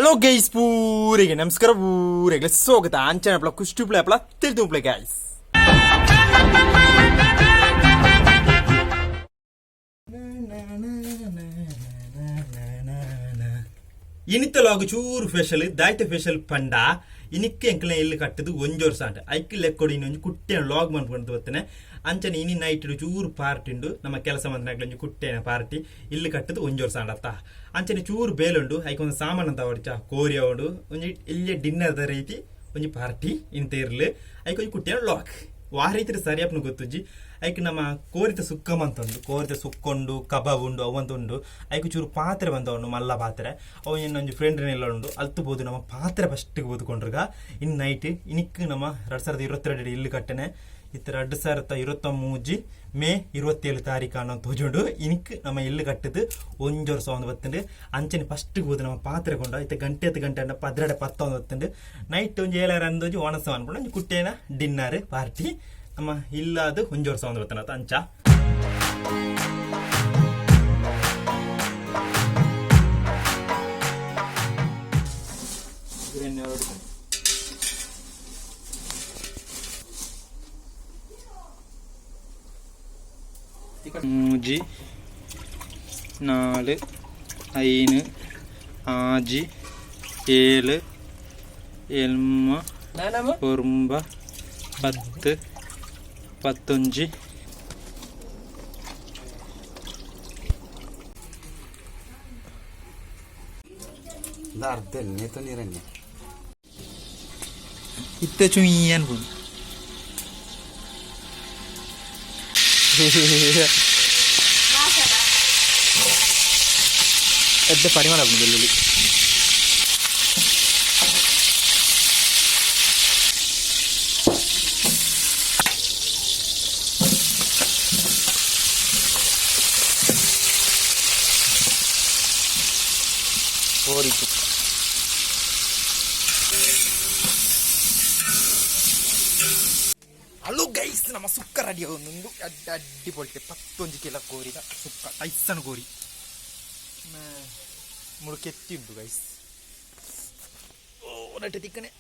Hello guys, ಪೂರಿಗೆ ನಮಸ್ಕಾರ, ಪೂರಿಗೆ ಸ್ವಾಗತ. ಅಂಚನೆ ಕುಷ್ಟಿ ಪ್ಲೇ ಅಪ್ಲ ತಿಳಿದು ಪ್ಲೇ ಗೈಸ್. ಇನಿತ ಲಾಗ್ ಚೂರು ಫೆಷಲ್ ದಾಯ್ತ ಫೆಷಲ್ ಪಂಡ ಇನಿಕ್ಕೆ ಎಂಕಲ್ನ ಇಲ್ಲು ಕಟ್ಟದು ಒಂಜಿ ವರ್ಷ ಆಂಡ್. ಐಕ್ ಲೆಕ್ಕೊಡು ಇನ್ನೊಂಜಿ ಕುಟ್ಟೆನ ಲಾಗ್ ಮನ್ಪೊಂದು ಬತ್ತನೆ. ಅಂಚನೆ ಇನಿ ನೈಟ್ ಚೂರು ಪಾರ್ಟಿ ಉಂಡು. ನಮ್ಮ ಕೆಲಸ ಮಂತ್ನಾಕ್ಲೆ ಒಂಜಿ ಕುಟ್ಟೆನ ಪಾರ್ಟಿ. ಇಲ್ಲು ಕಟ್ಟದು ಒಂಜಿ ವರ್ಷ ಆಂಡ್ ಅತ್ತ. ಅಂಚನೆ ಚೂರು ಬೇಲುಂಡು. ಐಕ್ ಒಂದು ಸಾಮಾನು ಅಂತ ಅವಡಿಚ ಕೋರಿ ಉಂಡು. ಒಂಜಿ ಇಲ್ಲೇ ಡಿನ್ನರ್ ದ ರೀತಿ ಒಂಜಿ ಪಾರ್ಟಿ ಇಂತ ಇರ್ಲು. ಐಕ್ ಒಂಜಿ ಕುಟ್ಟೆನ ಲಾಗ್ ವಾ ರೀತಿ ಸರಿಯಪ್ಪನ ಗೊತ್ತುಜ್ಜಿ. ಐಕ್ ನಮ್ಮ ಕೋರಿತ ಸುಕ್ಕ ಮಂತುಂಡು. ಕೋರಿತ ಸುಕ್ಕೊಂಡು ಕಬಾಬ್ ಉಂಡು, ಅವಂತ ಉಂಡು. ಐಕ್ ಚೂರು ಪಾತ್ರೆ ಬಂತ ಉಂಡು, ಮಲ್ಲ ಪಾತ್ರೆ. ಅವು ಇನ್ನೊಂಜಿ ಫ್ರೆಂಡ್ ಎಲ್ಲ ಉಂಡು. ಅಲ್ತು ಬೋದು ನಮ್ಮ ಪಾತ್ರೆ ಫಸ್ಟ್ ಬೋದುಕೊಂಡ್ರಗ. ಇನ್ ನೈಟ್ ಇನಿಕ್ ನಮ್ಮ 2022 ಇಲ್ಲು ಕಟ್ಟನೆ. ಇತ್ತ 2023 ಮೇ 27 ತಾರೀಕು ಅನ್ನೋ ತೋಜುಂಡು. ಇನಿಕ್ ನಮ್ಮ ಇಲ್ಲು ಕಟ್ಟದು ಒಂಜಿ ವರ್ಷ ಒಂದು ಬತ್ತುಂಡು. ಅಂಚನೆ ಫಸ್ಟ್ ಬೋದು ನಮ್ಮ ಪಾತ್ರೆ ಕೊಂಡ. ಇತ್ತ ಗಂಟೆ ಹತ್ತು ಗಂಟೆ ಪದ್ರಡೆ ಪತ್ತ ಒಂದು ಬತ್ತುಂಡು. ನೈಟ್ ಒಂಜಿ ಏಳರ ಅಂದೋಜಿ ಒಣಸ ಅನ್ಕೊಂಡು ಒಂಜಿ ಕುಟ್ಟೇನ ಡಿನ್ನರ್ ಪಾರ್ಟಿ. ನಮ್ಮ ಇಲ್ಲಾದ ಒಂಜಿ ವರ್ಷ ಒಂದು ಬತ್ತನ ಅಂಚ. ಮೂಜಿ, ನಾಲ್, ಐನ್, ಆಜಿ, ಏಳು, ಎಲ್ಮ, ಒರ್ಂಬ, 10, 11. ಅರ್ಧ ನೇತ ನೀರನ್ನೇ. ಇತ್ತೆ ಚುಯಿ ಅನ್ಕೊಂಡು. ಎಡ್ಡೆ ಪರಿಮಳ ಆಪುಂಡು ಬೆಳ್ಳುಳ್ಳಿ. ಕೋರಿ ಸುಕ್ಕ. ಹಲೋ ಗೈಸ್, ನಮ್ಮ ಸುಕ್ಕ ರೆಡಿ ಆವೊಂದುಂಡು. ಅಡ್ಡ ಅಡ್ಡಿ 11 ಕಿಲೋ ಕೋರಿದ ಸುಕ್ಕ, ಟೈಸನ್ ಕೋರಿ. ಮುಳು ಕೆತ್ತಿ ಉಂಟು ಗೈಸ್. ಓ ನಟ್ಟು ತಿಕ್ಕನೆ.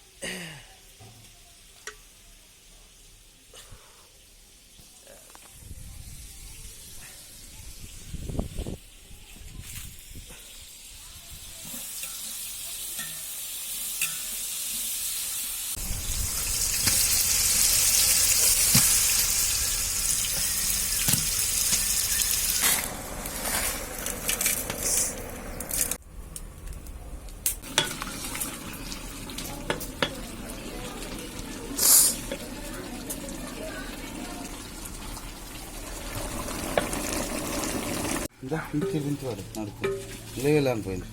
తిరిగించుకోవాలి నడుపు ఇలా పోయింది.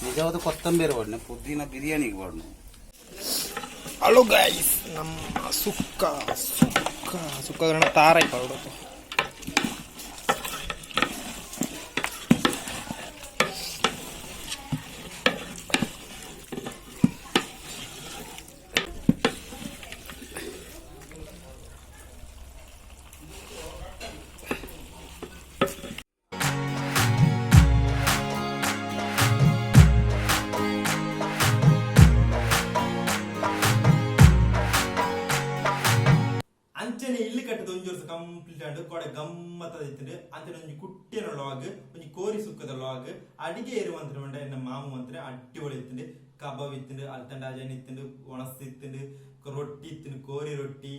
ನಿಜವಾದ ಕೊತ್ತಂಬರಿ ವಾಡನೆ, ಪುದೀನ ಬಿರಿಯಾನಿಗೆ ವಾಡನೆ. ಹಲೋ ಗೈಸ್, ನಮ್ಮ ಸುಕ್ಕ ಸುಕ್ಕ ಸುಕ್ಕ ತಾರಾಯಿ ಪೌಡರ್. ಅಂಚನೆ ಇಲ್ಲು ಕಟ್ಟದ ಒಂಜಿ ವರ್ಷ ಕಂಪ್ಲೀಟ್ ಆಂಡ್. ಕೋಡೆ ಗಮ್ಮತ್ತದ ಇತ್ತುಂಡು. ಅಂಚನೆ ಒಂಜಿ ಕುಟ್ಟಿನ ಲಾಗ್, ಒಂಜಿ ಕೋರಿ ಸುಕ್ಕದ ಲಾಗ್. ಅಡಿಗೆ ಇರುವಂತ ಮಂಡ ಎನ್ನ ಮಾಮು ಮಂತ್ರೆ ಅಡ್ಡಿಪೊಳಿ ಇತ್ತುಂಡು. ಕಬಾಬ್ ಇತ್ತುಂಡು, ಅಲ್ತಂಡ ಅಜನ್ ಇತ್ತುಂಡು, ಒಣಸ್ ಇತ್ತುಂಡು, ರೊಟ್ಟಿ ಇತ್ತುಂಡು, ಕೋರಿ ರೊಟ್ಟಿ.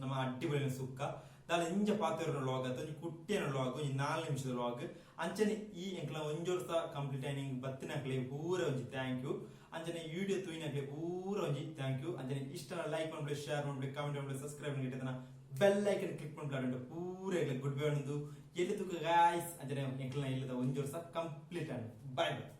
ನಮ್ಮ ಅಡ್ಡಿಪೊಳಿನ ಸುಕ್ಕ ದಾಲ ಇಂಜ ಪಾತೆರುನ ಲಾಗ್ ಅತ್ತ, ಒಂಜಿ ಕುಟ್ಟಿನ ಲಾಗ್, ಒಂಜಿ 4 ನಿಮಿಷದ ಲಾಗ್. ಅಂಚನೆ ಈ ಎಂಕ್ಲ ಒಂಜಿ ವರ್ಷ ಕಂಪ್ಲೀಟ್ ಆಯ್ನ ಬತ್ತಿನಕ್ಲೆ ಪೂರ ಒಂಜಿ thank you. ಅಂಚನೆ ವಿಡಿಯೋ ತೂಯಿನಕ್ಲೆ ಪೂರ ಒಂಜಿ thank you. ಅಂಚನೆ ಇಷ್ಟ ಲೈಕ್ ಮಾಡ್ಬಿಡಿ, ಶೇರ್ ಮಾಡ್ಬಿಡಿ, ಕಾಮೆಂಟ್ ಮಾಡ್ಬಿಡಿ, ಸಬ್ಸ್ಕ್ರೈಬ್ ಮಾಡಿ, ಬೆಲ್ ಐಕನ್ ಕ್ಲಿಕ್ ಮಾಡ್ಬಿಡಿ. ಪೂರ ಗುಡ್ ಬೈ ಉಂದು. ಎಲ್ಲಿ ತುಕ ಗಾಯ್ಸ್. ಅಂಚನೆ ಎಂಕ್ಲ ಇಲ್ಲದ ಒಂಜಿ ವರ್ಷ ಕಂಪ್ಲೀಟ್ ಆಂಡ್. Bye bye.